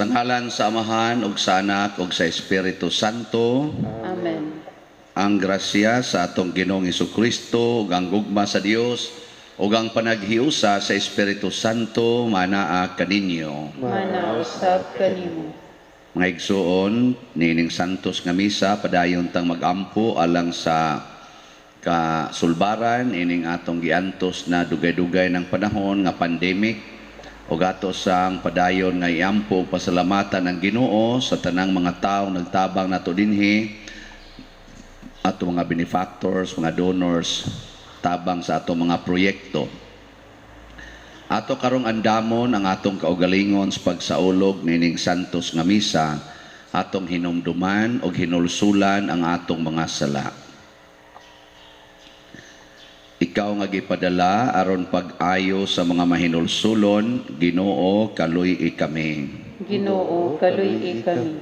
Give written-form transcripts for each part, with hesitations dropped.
Sa ngalan sa Amahan ug sa Anak ug sa Espiritu Santo. Amen. Ang grasya sa atong Ginoong Kristo ug ang gugma sa Dios ug ang panaghiusa sa Espiritu Santo manaa kaninyo. Mana usab kanimo. Mga igsuon, niining santos nga misa, padayon tang magampo alang sa kasulbaran ining atong giantos na dugay-dugay ng panahon nga pandemic ug ato sang padayon nga iampo ug pasalamatan ang Ginoo sa tanang mga tawo nagtabang nato dinhi, ato mga benefactors, mga donors, tabang sa ato mga proyekto. Ato karong andamon ang atong kaugalingon sa pagsaulog nining santos nga misa, atong hinumduman og hinulsulan ang atong mga sala. Ikaw nga gipadala aron pag-ayo sa mga mahinulsulon, Ginoo, kaluy-i kami. Ginoo, kaluy-i kami.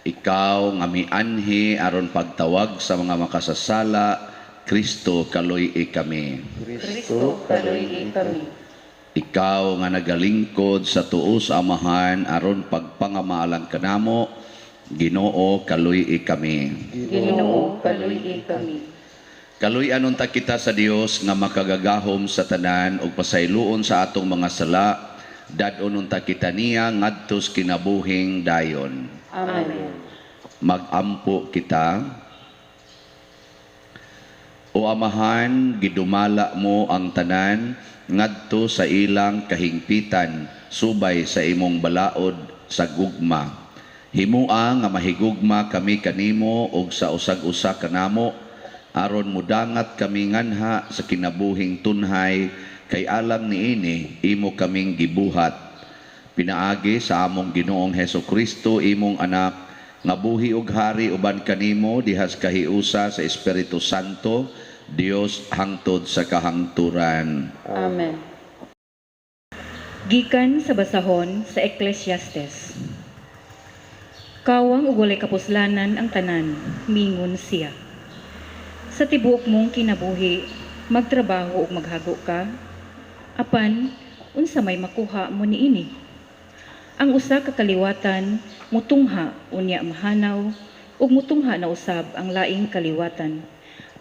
Ikaw nga mianhi aron pagtawag sa mga makasasala, Kristo, kaluy-i kami. Kristo, kaluy-i kami. Ikaw nga nagalingkod sa tuo sa Amahan aron pagpangamaalang kanamo, Ginoo, kaluy-i kami. Ginoo, kaluy-i kami. Kaluy-an unta kita sa Dios nga makagagahom sa tanan ug pasayloon sa atong mga sala, dad-on unta kita niya ngadto sa kinabuhing dayon. Amen. Magampo kita. O Amahan, gidumala mo ang tanan ngadto sa ilang kahingpitan subay sa imong balaod sa gugma. Himua nga mahigugma kami kanimo ug sa usag-usa kanamo aron mudangat kami nganha sa kinabuhing tunhay, kay alang niini imo kaming gibuhat. Pinaagi sa among Ginoong Heso Kristo, imong anak, nga buhi ug hari uban kanimo diha sa kahiusa sa Espiritu Santo, Dios hangtod sa kahangturan. Amen. Gikan sa basahon sa Ecclesiastes. "Kawang ug walay kapuslanan ang tanan," mingon siya. "Sa tibuok mong kinabuhi, magtrabaho ug maghago ka, apan unsa may makuha mo niini? Ang usa ka kaliwatan mutungha unya mahanaw, ug mutungha na usab ang laing kaliwatan.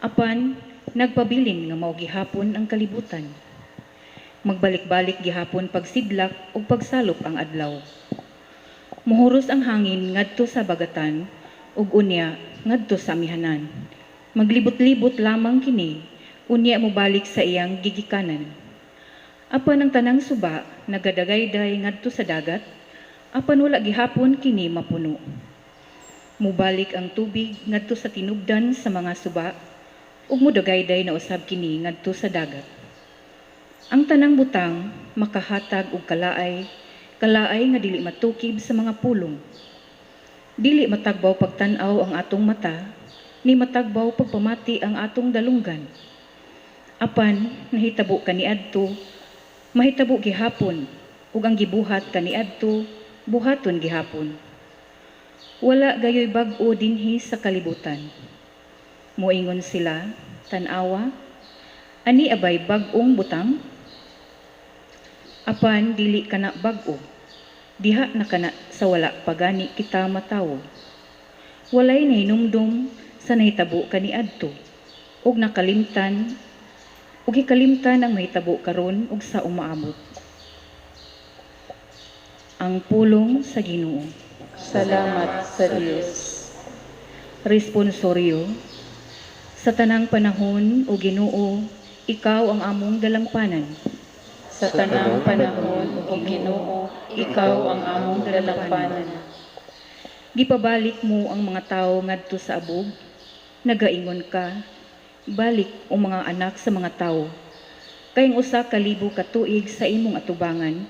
Apan nagpabilin nga mao gihapon ang kalibutan. Magbalik-balik gihapon pagsidlak ug pagsalop ang adlaw. Muhuros ang hangin ngadto sa habagatan ug unya ngadto sa amihanan. Maglibot-libot lamang kini, unya mobalik sa iyang gigikanan. Apan ang tanang suba nagadagayday ngadto sa dagat, apan wala gihapon kini mapuno. Mubalik ang tubig ngadto sa tinubdan sa mga suba ug modagayday na usab kini ngadto sa dagat. Ang tanang butang makahatag og kalaay, kalaay nga dili matukib sa mga pulong. Dili matagbaw pagtan-aw ang atong mata, ni matagbaw pagpamati ang atong dalunggan. Apan nahitabo kaniadto, mahitabo gihapon, ug ang gibuhat kaniadto, buhaton gihapon. Wala gayoy bag-o dinhi sa kalibutan. Moingon sila, 'Tan-awa, ani abay bag-ong butang?' Apan dili kana bag-o. Diha na kana sa wala pa gani kita matawo. Walay nahinumdum sa nahitabo kaniadto ug nakalimtan ug hikalimtan ang mahitabo karon ug sa umaabot." Ang pulong sa Ginoo. Salamat sa Dios. Responsoryo. Sa tanang panahon, o Ginoo, ikaw ang among dalampanan. Sa tanang panahon, o Ginoo, ikaw ang among dalampanan. Gipabalik mo ang mga tawo ngadto sa abog. Nagaingon ka, "Balik, o mga anak sa mga tawo." Kay ang 1,000 ka tuig sa imong atubangan,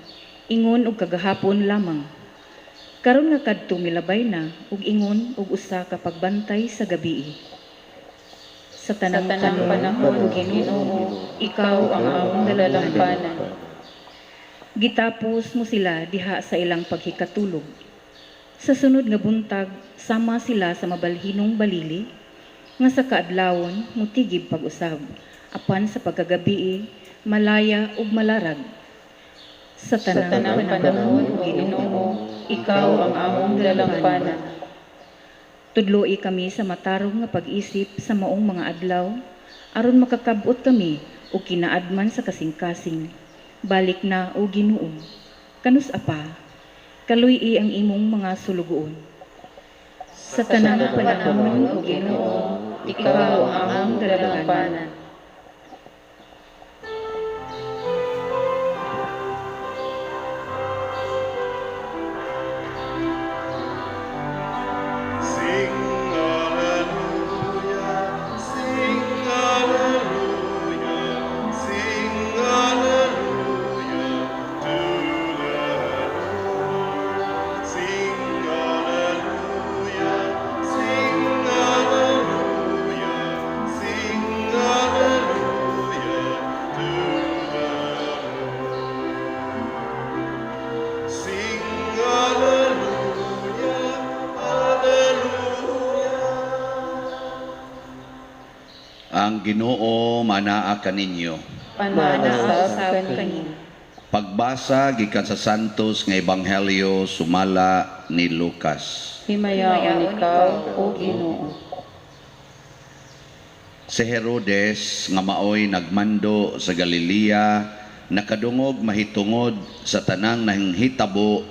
ingon og kagahapon lamang. Karon nga kadto milabay na ug ingon og usa ka pagbantay sa gabii. Sa Sa tanang tanang panahon, panahon, o o Ginoo, Ginoo, ikaw ang among dalampanan. dalampanan. Gitapos mo sila diha sa ilang paghikatulog. Sa sunod nga buntag, sama sila sa mabalhinong balili, nga sa kaadlawon mutigib pag-usab, apan sa pagkagabii, malaya ug malarag. Sa Sa tanang tanang panahon, panahon, o o Ginoo, Ginoo, Ikaw ang among dalampanan. Tudloi kami sa matarong nga pag-isip sa maong mga adlaw, aron makakab-ot kami og kinaadman sa kasing-kasing. Balik na, o Ginoo. Kanus-a pa, kaluy-i ang imong mga sulugoon. Sa tanang panahon, o Ginoo, ikaw ang among dalangpanan. Sing alleluia, sing alleluia, sing alleluia to the Lord. Sing alleluia, sing alleluia, sing alleluia to the Lord. Sing alleluia, alleluia. Ang Ginoo manaa kaninyo. Panaa usab kanimo. Pagbasa gikan sa Santos nga Ebanghelyo sumala ni Lucas. Himayaon ikaw, o Ginoo. Si Herodes nga maoy nagmando sa Galilea nakadungog mahitungod sa tanang nanghitabo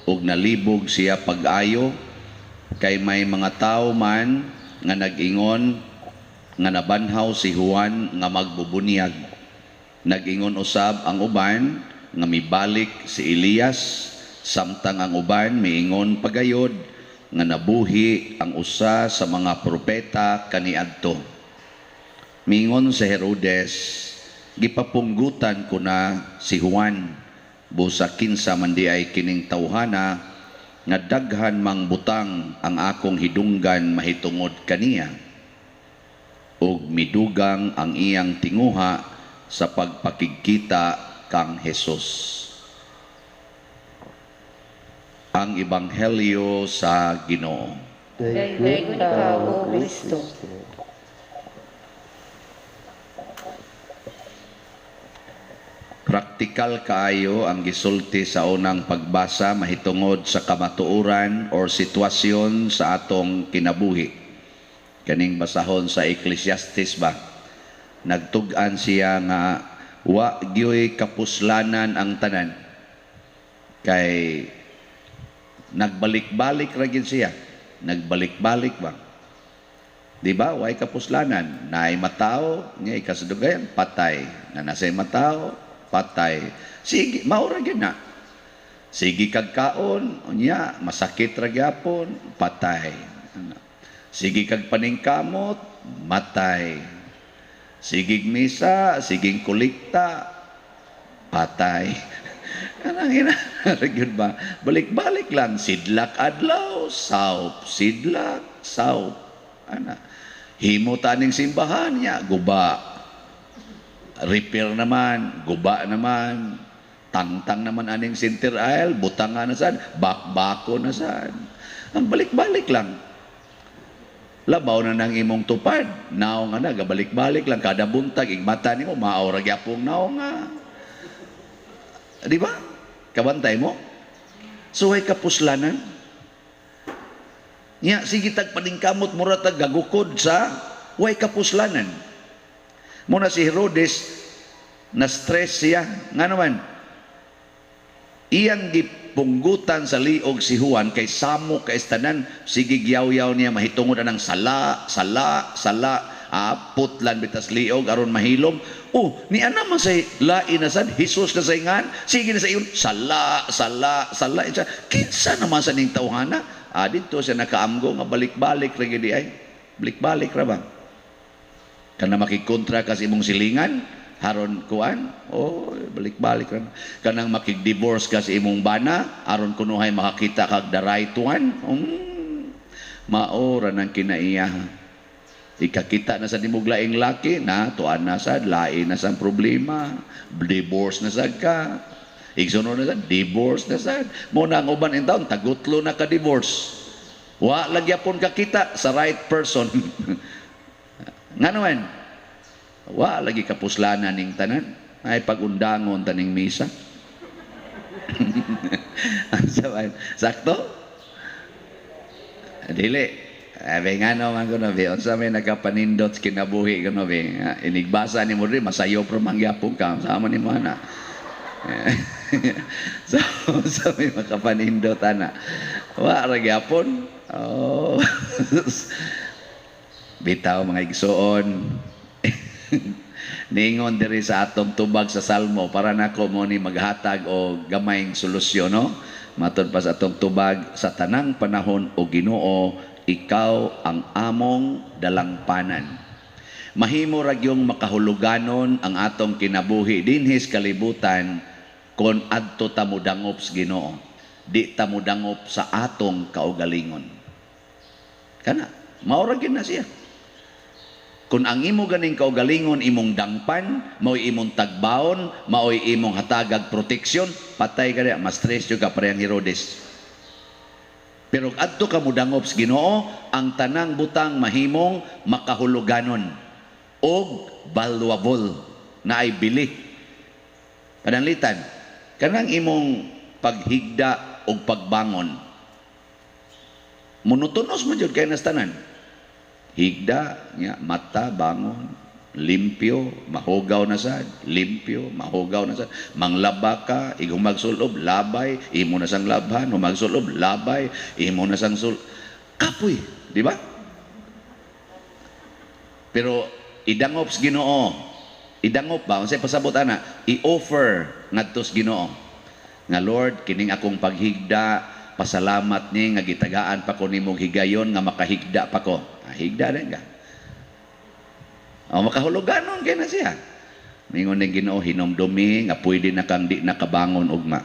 ug nalibog siya pag-ayo, kay may mga tawo man nga nag-ingon nga nabanhaw si Juan nga magbubunyag. Nag-ingon usab ang uban nga mibalik si Elias, samtang ang uban miingon pagayod nga nabuhi ang usa sa mga propeta kaniadto. Mingon si Herodes, "Gipapunggutan ko na si Juan, busa kinsa man diay kining tawhana nga daghan mang butang ang akong hidunggan mahitungod kaniya?" Ug midugang ang iyang tinguha sa pagpakigkita kang Hesus. Ang Ebanghelyo sa Ginoo. Daygon ikaw, O Kristo. Praktikal kaayo ang gisulti sa unang pagbasa mahitungod sa kamatuoran or sitwasyon sa atong kinabuhi. Kaning basahon sa Ecclesiastes ba? Nagtug-an siya nga wa gyoy kapuslanan ang tanan. Kay nagbalik-balik ra gyud siya. Nagbalik-balik ba? Di ba? Way kapuslanan. Naay matawo, nga ikasadugayan, patay. Na nasay matawo, patay. Sige, mao ra gyud na. Sige kag kaon, unya, masakit ra gyapon, patay. Sige kag paningkamot, matay. Sigig misa, sigig kolekta, patay. Anang ina, gyud ba? Balik-balik lang, sidlak adlaw, saup, sidlak, saup. Ana. Himo taning simbahan niya, guba. Repair naman, guba naman. Tangtang naman aning center aisle, butang nga na sad, bakbako na sad. Ang balik-balik lang. Labaw na nang imong tupad, naong nga na, gabalik-balik lang, kada buntag, igmata nimo, mao ra gyapong naong nga. Di ba? Kabantay mo? Suway kapuslanan. Nya, sige tag paningkamot, mura tag gagukod sa way kapuslanan. Muna si Herodes, na-stress siya. Nga naman, iyang gipunggutan sa liog si Juan kay samo kay tanan, sige giyaw-yaw niya mahitungod anang sala, sala, sala, putlan bitas liog aron mahilom. Oh, ni ana man say lain na sad Hesus na say ngan, sige na sa iyon sala, sala, sala. Kinsa naman sa ning tawhana? Didto siya nakaamgo nga balik-balik ra gyud ay. Balik-balik ra ba? Kana makikontra ka sa imong silingan, haron kuan, oh, balik-balik ra. Kanang makig-divorce ka sa imong bana, aron kunuhay makakita kag the right one, mao ra nang kinaiya. Ikakita na sa nimog laing laki, na tuan na sad, lain na sa problema, divorce na sad ka. Igsuno na sad, divorce na sad. Mo na ang uban in taon, tagutlo na ka divorce. Wa lagi yapon kakita sa right person. Nga naman, wa lagi kapuslanan ning tanan. Ay pagundangon taning misa. Unsa man? Sakto? Dili. Abi, ngano man kuno bi, unsa may nakapanindot sa kinabuhi kuno bi? Inigbasa nimo diri, masayo pero mangyapon ka sama nimo ana. So unsa may makapanindot ana? Wa ra gyapon. Oh. Bitaw, mga igsuon, ningon diri sa atong tubag sa Salmo, para nako mo ni maghatag o gamayng solusyon, no? Matod pa sa atong tubag, "Sa tanang panahon, o Ginoo, ikaw ang among dalangpanan." Mahimo ra gyung makahuluganon ang atong kinabuhi dinhi sa kalibutan kon adto ta modangop sa Ginoo, di ta modangop sa atong kaugalingon. Kana mao ra gyud na siya. Kung ang imo ganing kaugalingon imong dangpan, mao'y imong tagbaon, mao'y imong hatagag proteksyon, patay ka diya, ma-stress jud ka parehang Herodes. Pero adto ka modangop sa Ginoo, ang tanang butang mahimong makahuluganon og valuable na ay bili. Pananglitan, kanang imong paghigda og pagbangon, monotonous man jud kay nas tanan. Higda nya, mata, bangon, limpyo, mahugaw na sad, limpyo, mahugaw na sad. Manglaba ka, igong magsulob, labay, imo na sang labhan, humagsulob, labay, imo na sang sul kapoy, di ba? Pero idangop sa Ginoo. Idangop ba? Unsay pasabot ana? I-offer ngadto sa Ginoo. Nga, "Lord, kining akong paghigda, pasalamat ni nga gitagaan pa ko nimong higayon nga makahigda pa ko." Ah, higda din ka. O makahuluganon kay na siya. Mingon ning Ginoo, "Hinumdumi nga pwede na kang di nakabangon ugma."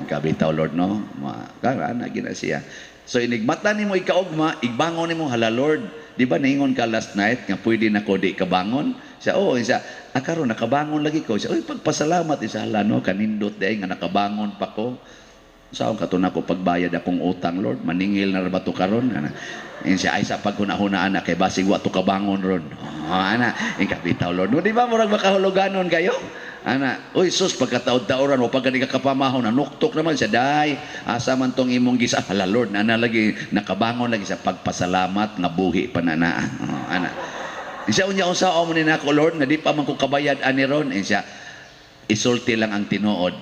Ang kabitaw, Lord, no? Ma, kara na gina siya. So inigmata nimo ikaugma, igbangon nimo, "Hala Lord, di ba naingon ka last night nga pwede na ko di kabangon?" Siya, "Oo." Siya, "Ah, karon nakabangon lagi ko." Siya, "Uy, pagpasalamat." Siya, "Hala no, kanindot diay nga nakabangon pa ko. Saan ka to nako pagbayad akong utang, Lord? Maningil na ra ba to karon?" Ana. Ingon siya, "Ay sa paghuna-huna ana kay basig wa to kabangon ron." Oh, ana, ing kabitaw, Lord. No, di ba murag makahuluganon kayo? Ana, uy sus, pagkataod-taoran wa pa gani ka kapamahon, nanuktok naman siya, "Day, asa man tong imong gisa?" "Hala Lord, ana lagi nakabangon lagi sa pagpasalamat nga buhi pa na naa." Oh, ana. Siya, "Unya unsa mo ni nako, Lord, nga di pa man ko kabayad ani ron?" Siya, "Isulti lang ang tinuod.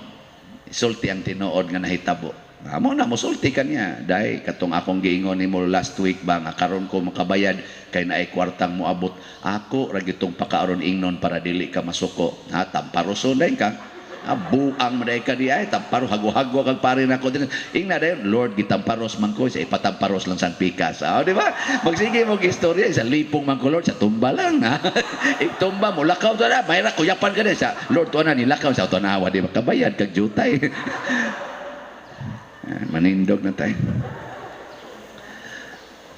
Isulti ang tinuod nga nahitabo." Amo na mosulti kaniya. "Day, katong akong giingon nimo last week ba nga karon ko makabayad kay naay kwartang moabot. Ako ra gyud pakaaron ingnon para dili ka masuko." Ha, tamparoson day ka. Ah, buang man day ka di ay tamparo, hago-hago kag pare nako din. Ingna dayon, "Lord, gitamparos man ko sa ipatamparos lang sang pikas." Ah, di ba? Magsige mo istorya sa lipong man ko, Lord, sa tumba lang. Ha? Itumba mo lakaw to na, mayra kuyapan ka din sa Lord to na nilakaw sa tanawa, di ba? Kabayad kag jutay. Yan, manindog na tayo.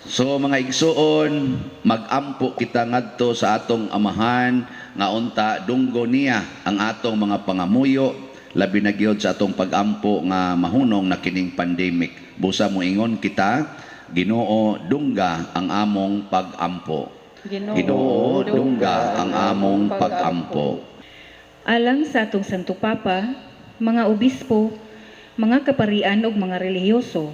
So mga igsuon, magampo kita ngadto sa atong Amahan nga unta dunggo niya ang atong mga pangamuyo, labi na gyud sa atong pagampo nga mahunong na kining pandemic. Busa moingon kita, "Ginoo, dungga ang among pagampo." Ginoo, dungga ang among pagampo. Alang sa atong Santo Papa, mga obispo, mga kaparian ug mga relihiyoso,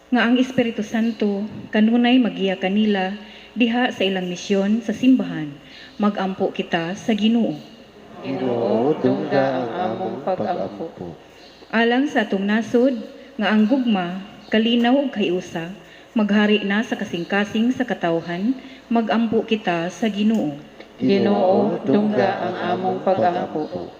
nga ang Espiritu Santo kanunay magiya kanila diha sa ilang misyon sa simbahan, magampo kita sa Ginoo. Ginoo, dungga ang among pagampo. Alang sa atong nasod, nga ang gugma, kalinaw ug kahiusa maghari na sa kasing-kasing sa katawhan, magampo kita sa Ginoo. Ginoo, dungga ang among pagampo.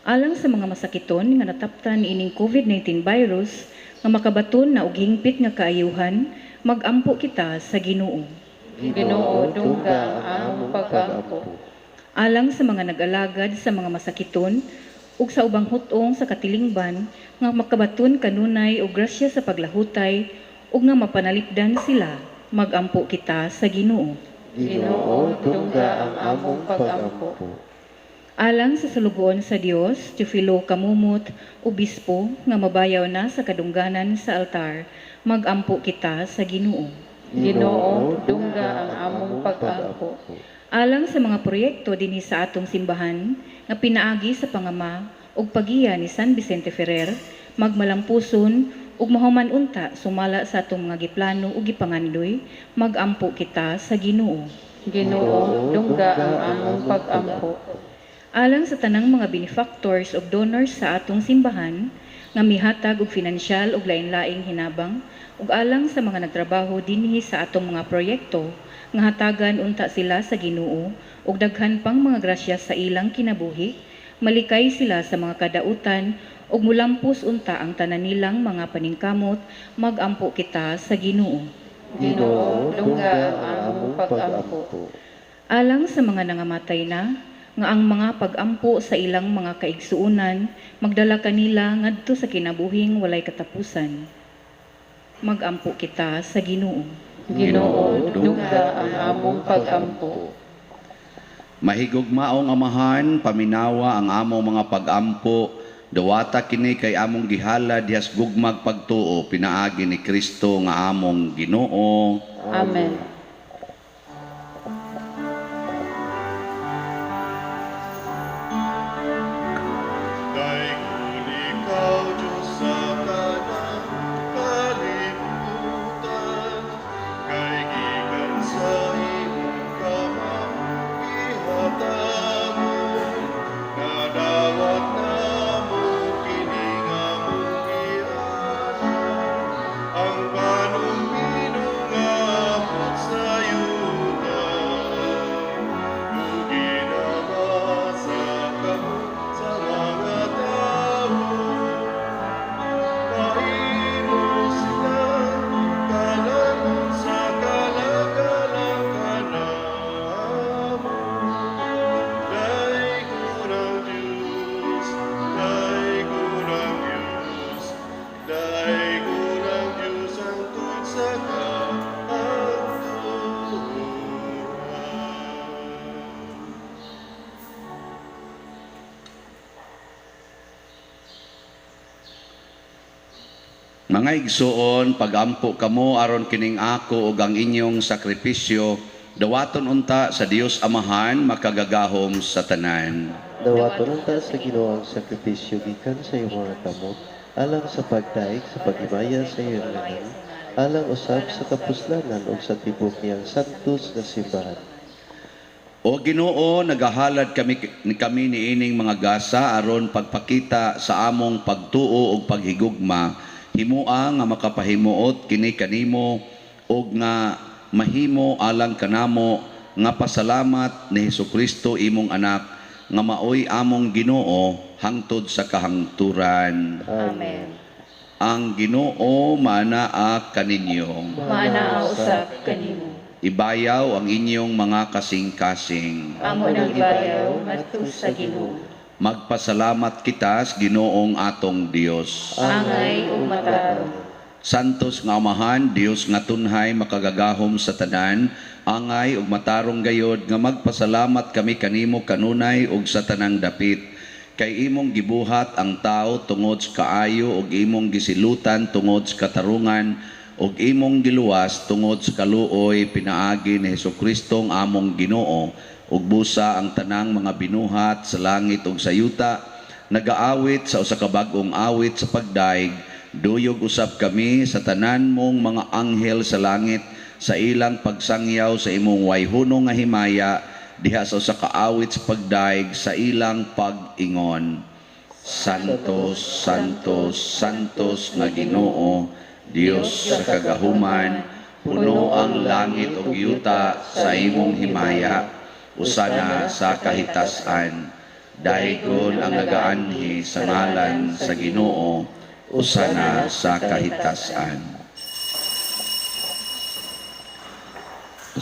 Alang sa mga masakiton nga nataptan ining COVID-19 virus nga makabaton na og hingpit nga kaayuhan, magampo kita sa Ginoo. Ginoo, dungga ang among pagampo. Alang sa mga nag-alagad sa mga masakiton ug sa ubang hut-ong sa katilingban nga makabaton kanunay og grasya sa paglahutay ug nga mapanalipdan sila, magampo kita sa Ginoo. Ginoo, dungga ang among pagampo. Alang sa sulugoon sa Dios, Teofilo Camomot, obispo, nga mabayaw na sa kadungganan sa altar, magampo kita sa Ginoo. Ginoo, dungga ang among pagampo. Alang sa mga proyekto dinhi sa atong simbahan nga pinaagi sa pangama ug pagiya ni San Vicente Ferrer, magmalampuson ug mahuman unta sumala sa atong mga giplano ug gipangandoy, magampo kita sa Ginoo. Ginoo, dungga ang among pag-ampo. Alang sa tanang mga benefactors ug donors sa atong simbahan nga mihatag og finansyal ug lain-laing hinabang, ug alang sa mga nagtrabaho dinhi sa atong mga proyekto nga hatagan unta sila sa Ginoo ug daghan pang mga grasya sa ilang kinabuhi, malikay sila sa mga kadautan ug mulampos unta ang tanan nilang mga paningkamot, magampo kita sa Ginoo. Ginoo, dungga ang among pag-ampo. Alang sa mga nangamatay na, nga ang mga pag-ampo sa ilang mga kaigsuonan magdala kanila ngadto sa kinabuhing walay katapusan, magampo kita sa Ginoo. Ginoo, dungga ang among pag-ampo. Mahigugmaong Amahan, paminawa ang among mga pag-ampo, dawata kini kay among gihalad dihas gugmag pagtuo pinaagi ni Kristo nga among Ginoo. Amen. Daygon ikaw, Diyos, sa tanang kalibutan, kay gikan sa imong kamang gihatagon, nadawat namo kini nga among gihalad, ang panong-pino nga amot sa yuta. Ug ginamasa kamot sa mga tawo, mahimo silang kalanon sa kalagalang kanamo. Daygon ang Diyos, daygon ang Diyos, daygon ang Diyos hangtod sa kahangturan. Mga igsuon, pagampo kamo aron kining ako ug ang inyong sakripisyo dawaton unta sa Dios Amahan makagagahom sa tanan. Dawaton unta sa Ginoo ang sakripisyo gikan sa iyong mga kamot, alang sa pagdaig sa paghimaya sa iyang ngalan, alang usab sa kapuslanan ug sa tibuok niyang santos nga simbahan. O Ginoo, nagahalad kami kami niining mga gasa aron pagpakita sa among pagtuo ug paghigugma. Himoa nga makapahimuot kini kanimo ug nga mahimo alang kanamo nga pasalamat ni Hesukristo imong anak nga maoy among Ginoo hangtod sa kahangturan. Amen. Ang Ginoo maanaa kaninyo. Maanaa usab kanimo. Ibayaw ang inyong mga kasing-kasing. Amo nang ibayaw ngadto sa Ginoo. Magpasalamat kita sa Ginoong atong Dios. Angay ug matarong. Santos nga Amahan, Dios nga tunhay makagagahom sa tanan, angay ug matarong gayod nga magpasalamat kami kanimo kanunay ug sa tanang dapit. Kay imong gibuhat ang tao tungod sa kaayo ug imong gisilutan tungod sa katarungan ug imong giluwas tungod sa kaluoy pinaagi ni Hesukristo ang among Ginoo, ug busa ang tanang mga binuhat sa langit ug sa yuta nagaawit sa usa ka bag-ong awit sa pagdaig. Duyog usab kami sa tanan mong mga anghel sa langit sa ilang pagsangyaw sa imong wayhuno nga himaya diha sa usa ka awit sa pagdaig sa ilang pag-ingon. Santos, Santos, Santos nga Ginoo, Dios sa kagahuman, puno ang langit ug yuta sa imong himaya, usana sa kahitasan. Daygon ang nagaanhi sa ngalan sa Ginoo, usana sa kahitasan.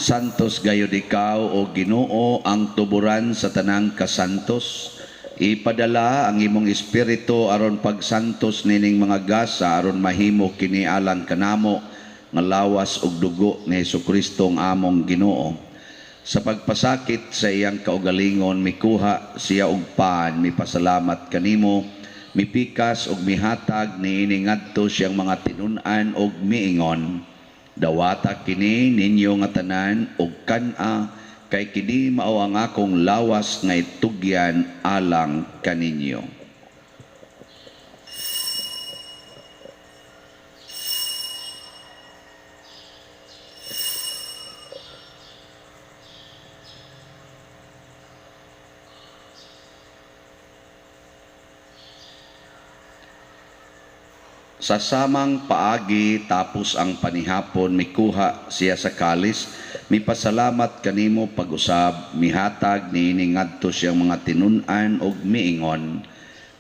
Santos gayud ikaw, o Ginoo, ang tuburan sa tanang kasantos. Ipadala ang imong espiritu aron pagsantos nining mga gasa aron mahimo kini alang kanamo nga lawas ug dugo ni Hesukristo ang among Ginoo. Sa pagpasakit sa iyang kaugalingon, mikuha siya og pan, mipasalamat kanimo, mipikas ug mihatag niini ngadto siyang mga tinun-an ug miingon: Dawata kini ninyo nga tanan ug kan-a, kay kini mao ang akong lawas nga itugyan alang kaninyo. Sa samang paagi tapos ang panihapon, mikuha siya sa kalis, mipasalamat kanimo pag-usab, mihatag niini ngadto siyang mga tinun-an og miingon: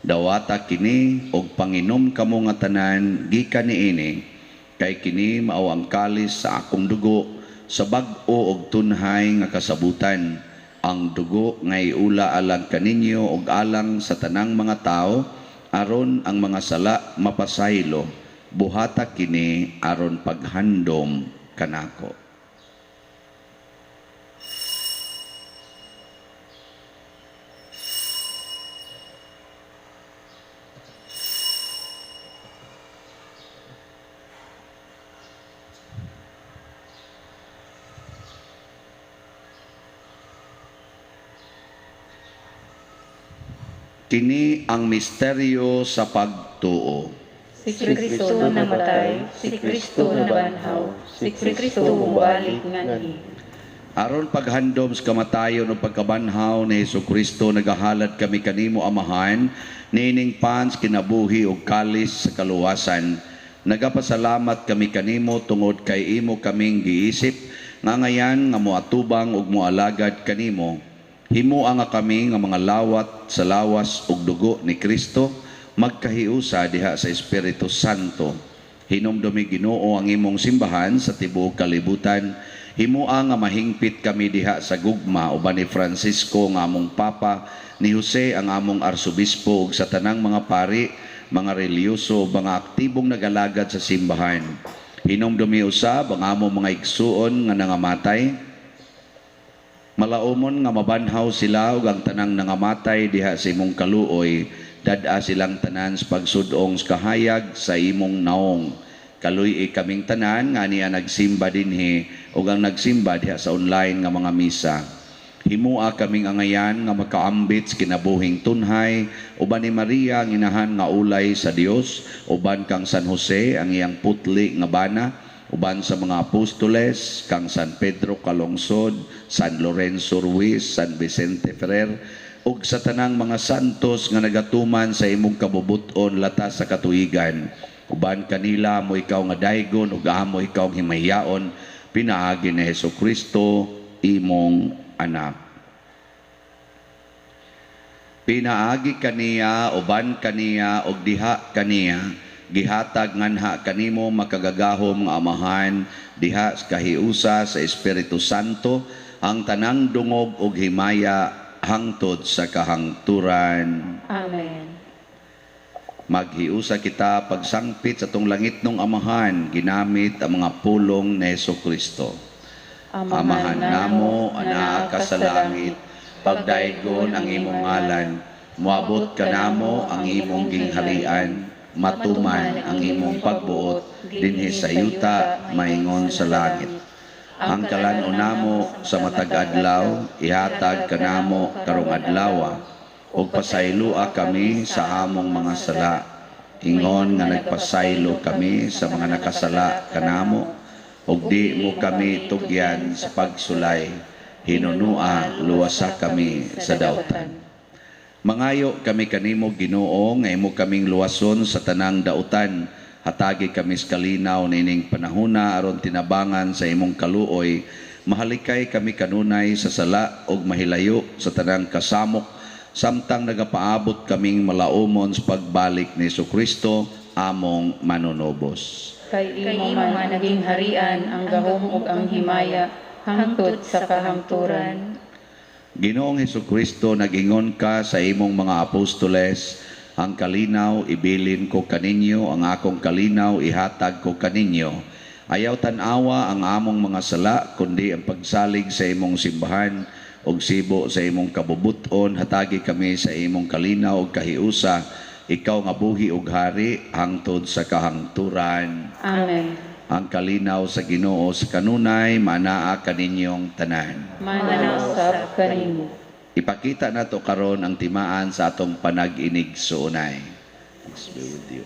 "Dawata kini og panginom kamo nga tanan gikan niini, kay kini mao ang kalis sa akong dugo sa bag-o og tunhay nga kasabutan, ang dugo nga iula alang kaninyo ug alang sa tanang mga tawo aron ang mga sala mapasaylo. Buhata kini aron paghandom kanako." Kini ang misteryo sa pagtuo. Si Kristo namatay, si Kristo nabanhaw, si Kristo mubalik nganhi. Aron paghandom sa kamatayon ug pagkabanhaw ni Hesukristo, nagahalad kami kanimo, Amahan, niining pans kinabuhi ug kalis sa kaluwasan. Nagapasalamat kami kanimo tungod kay imo kaming giisip nga ngayan nga moatubang ug moalagad kanimo. Himoa nga kami nga mga lawat sa lawas ug dugo ni Kristo magkahiusa diha sa Espiritu Santo. Hinumdumi, Ginoo, ang imong simbahan sa tibuok kalibutan. Himoa nga mahingpit kami diha sa gugma uban ni Francisco nga among Papa, ni Jose ang among Arsobispo ug sa tanang mga pari, mga relihiyoso, mga aktibong nagalagad sa simbahan. Hinumdumi usab ang among mga igsuon nga nangamatay. Malaumon nga mabanhaw sila ug ang tanang nangamatay diha sa imong kaluoy, dad-a silang tanan sa pagsudong sa kahayag sa imong naong. Kaluy-i kaming tanan nga niya nagsimba dinhi ug ang nagsimba diha sa online nga mga misa. Himua kaming angayan nga makaambit sa kinabuhing tunhay uban ni Maria ang inahan nga ulay sa Dios, uban kang San Jose ang iyang putli nga bana, uban sa mga apostoles, kang San Pedro Calungsod, San Lorenzo Ruiz, San Vicente Ferrer, ug sa tanang mga santos nga nagatuman sa imong kabubut-on latas sa katuigan. Uban kanila amo ikaw nga daygon ug amo ikaw ang himayaon pinaagi ni Hesukristo imong anak. Pinaagi kaniya, uban kaniya, ug diha kaniya, gihatag nganha kanimo makagagahom nga Amahan diha sa kahiusa sa Espiritu Santo ang tanang dungog ug himaya hangtod sa kahangturan. Amen. Maghiusa kita pagsangpit sa atong langitnong Amahan ginamit ang mga pulong ni Hesukristo. Amahan namo, anaa ka sa langit, pagdaygon ang imong ngalan, moabot kanamo ang imong gingharian, matuman ang imong pagbuot dinhi sa yuta maingon sa langit. Ang kalan-on namo sa matag adlaw ihatag kanamo karong adlawa, ug pasayloa kami sa among mga sala, ingon nga nagpasaylo kami sa mga nakasala kanamo, ug di mo kami tugyan sa pagsulay, hinunua luwasa kami sa dautan. Mangayo kami kanimo, Ginoo, nga imo kaming luwason sa tanang dautan. Hatagi kami sa kalinaw nining panahona aron tinabangan sa imong kaluoy. Mahalikay kami kanunay sa sala ug mahilayo sa tanang kasamok samtang nagapaabot kaming malaumon sa pagbalik ni Hesukristo among manunubos. Kay imo man naging harian ang gahom ug ang himaya hangtod sa kahangturan. Ginoong Hesukristo, nagingon ka sa imong mga apostoles, ang kalinaw ibilin ko kaninyo, ang akong kalinaw ihatag ko kaninyo. Ayaw tan-awa ang among mga sala, kundi ang pagsalig sa imong simbahan ug sibo sa imong kabubuton, hatagi kami sa imong kalinaw ug kahiusa, ikaw nga buhi ug hari hangtod sa kahangturan. Amen. Ang kalinaw sa Ginoo sa kanunay manaa kaninyong tanan. Mana usab kanimo. Ipakita nato karon ang timaan sa atong panag-inig suunay. Peace be with you.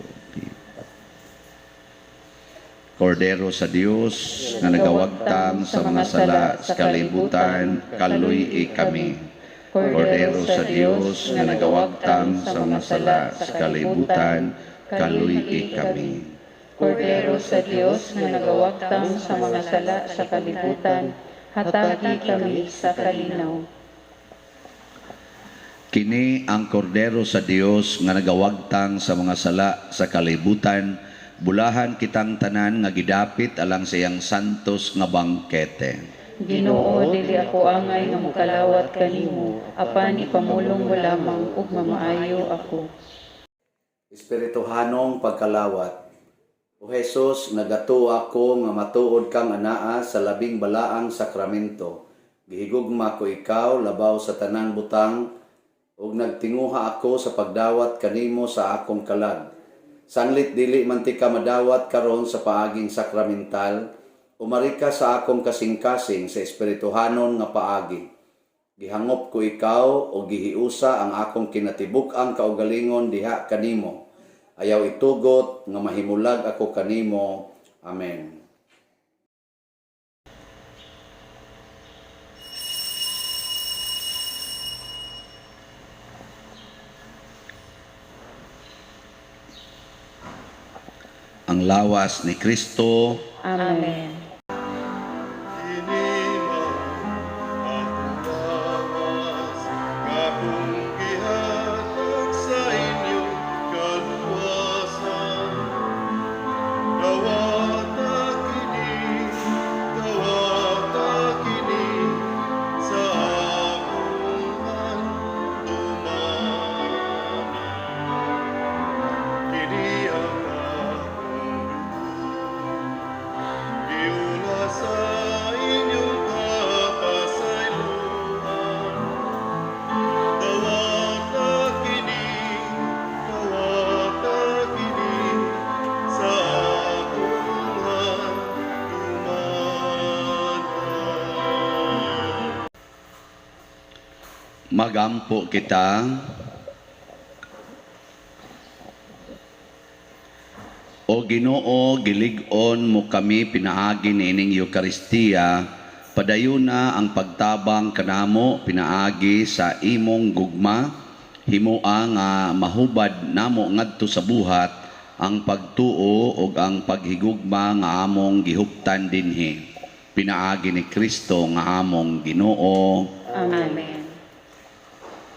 Kordero sa Dios nga nagawagtang sa mga sala sa kalibutan, kaluy-i kami. Kordero sa Dios nga nagawagtang sa mga sala sa kalibutan, kaluy-i kami. Kordero sa Dios nga nagawagtang sa mga sala sa kalibutan, hatagi kami sa kalinaw. Kini ang kordero sa Dios nga nagawagtang sa mga sala sa kalibutan, bulahan kitang tanan nga gidapit alang sa iyang santos nga bangkete. Ginoo, dili ako angay nga mokalawat kanimo, apan ipamulong mo lamang ug mamaayo ako. Espirituhanong pagkalawat. O Jesus, nagatuo ako nga matuod kang anaa sa labing balaang sakramento. Gihigugma ko ikaw labaw sa tanang butang ug nagtinguha ako sa pagdawat kanimo sa akong kalag. Sanglit dili man tika madawat karon sa paaging sakramental, umari ka sa akong kasing-kasing sa espirituhanon nga paagi. Gihangop ko ikaw o gihiusa ang akong kinatibuk-ang kaugalingon diha kanimo. Ayaw itugot nga mahimulag ako kanimo. Amen. Ang lawas ni Kristo. Amen. Kini mao akong lawas, nga akong gihatag sa inyong kaluwasan. Dawata kini, dawata kini, sa akong handumanan. Kini ang akong dugo, giula sa inyong kapasayloan. Dawata kini, dawata kini, sa akong handumanan. Magampo kita. O Ginoo, gilig-on mo kami pinaagi niining Eukaristiya, padayuna ang pagtabang kanamo pinaagi sa imong gugma, himoa nga mahubad namo ngadto sa buhat ang pagtuo ug ang paghigugma nga among gihuptan dinhi. Pinaagi ni Kristo nga among Ginoo. Amen. Amen.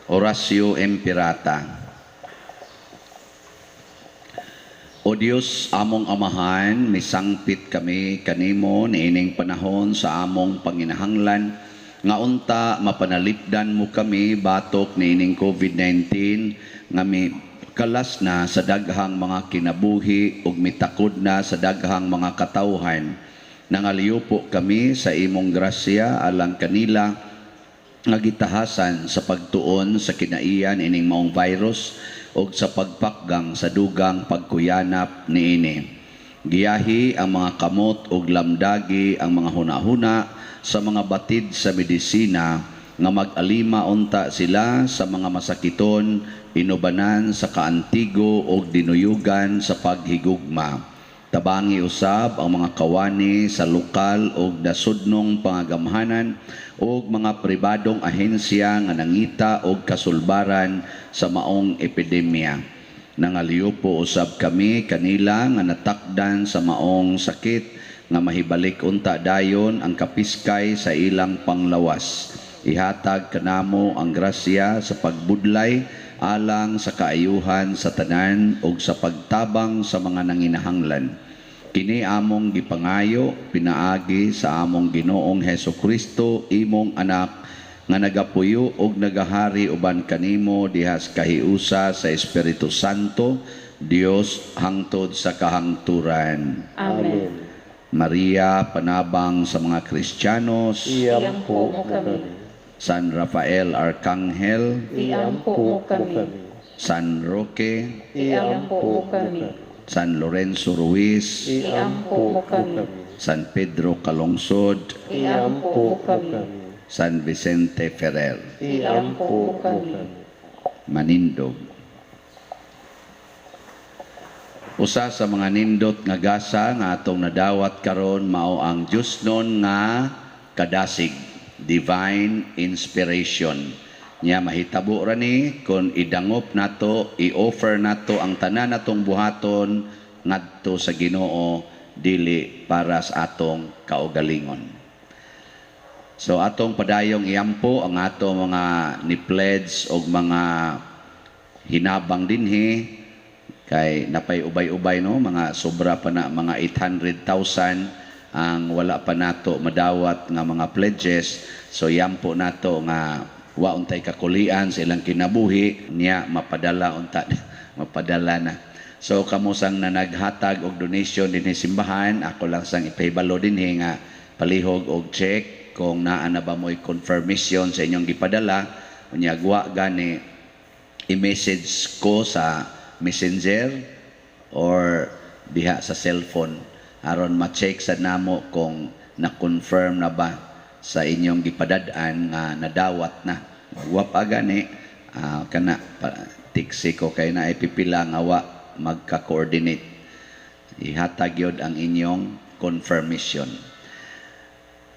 Oratio Imperata. O Dios, among Amahan, misangpit kami kanimo niining panahon sa among panginahanglan nga unta mapanalipdan mo kami batok niining COVID-19 nga mi kalas na sa daghang mga kinabuhi ug mitakod na sa daghang mga katawhan. Nangaliupo kami sa imong grasya alang kanila nga gitahasan sa pagtuon sa kinaiyan ining maong virus ug sa pagpakgang sa dugang pagkuyanap niini. Giyahi ang mga kamot ug lamdagi ang mga hunahuna sa mga batid sa medisina nga mag-alima unta sila sa mga masakiton, inubanan sa kaantigo ug dinuyugan sa paghigugma. Tabangi usab ang mga kawani sa lokal ug nasudnong pangagamhanan ug mga pribadong ahensya nga nangita og kasulbaran sa maong epidemya. Nangaliupo usab kami kanila nga natakdan sa maong sakit nga mahibalik unta dayon ang kapiskay sa ilang panglawas. Ihatag kanamo ang grasya sa pagbudlay alang sa kaayuhan sa tanan ug sa pagtabang sa mga nanginahanglan. Kini among gipangayo pinaagi sa among Ginoong Hesus Kristo, imong anak, nga nagapuyo og nagahari uban kanimo dihas kahiusa sa Espiritu Santo, Dios hangtod sa kahangturan. Amen. Maria, panabang sa mga Kristiyanos. Iampo mo kami. San Rafael Arcangel, Iampo mo kami. San Roque, Iampo mo kami. San Lorenzo Ruiz, Iampo mo kami. San Pedro Calungsod, Iampo mo kami. San Vicente Ferrer. Iampo mo kami. Manindog. Usa sa mga nindot nga gasa nga atong nadawat karon mao ang Diyosnon nga kadasig, divine inspiration. Nya mahitabo ra ni kon idangop nato, i-offer nato ang tanan natong buhaton ngadto sa Ginoo, dili para sa atong kaugalingon. So atong padayong iampo ang ato mga ni pledge og mga hinabang dinhi, kay napay ubay-ubay, no, mga sobra pa na, mga 800,000 ang wala pa nato madawat nga mga pledges. So iampo nato nga wa untay kakulian sa ilang kinabuhi niya, mapadala unta, mapadala na. So kamo sang na naghatag og donation dinhi simbahan, ako lang sang ipahibalo dinhi nga palihog og check kung naa na ba mo'y confirmation sa inyong gipadala. Unya wa gani, i-message ko sa Messenger or diha sa cellphone aron ma-check sa namo kung na-confirm na ba sa inyong gipadad-an nga nadawat na. Wa pa gani, kana pa, tiksi ko kay na ipipila nga wa magka-coordinate. Ihatag yun ang inyong confirmation.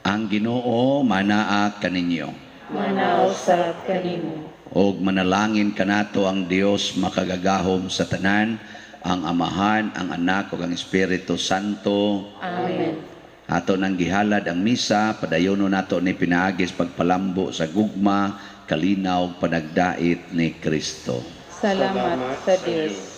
Ang Ginoo manaa kaninyo. Manaa usab kanimo. Og manalangin kanato ang Dios makagagahom sa tanan, ang Amahan, ang Anak ug ang Espiritu Santo. Amen. Ato nang gihalad ang misa, padayono nato ni pinaagi sa pagpalambo sa gugma, kalinaw ug panagdait ni Kristo. Salamat sa Dios.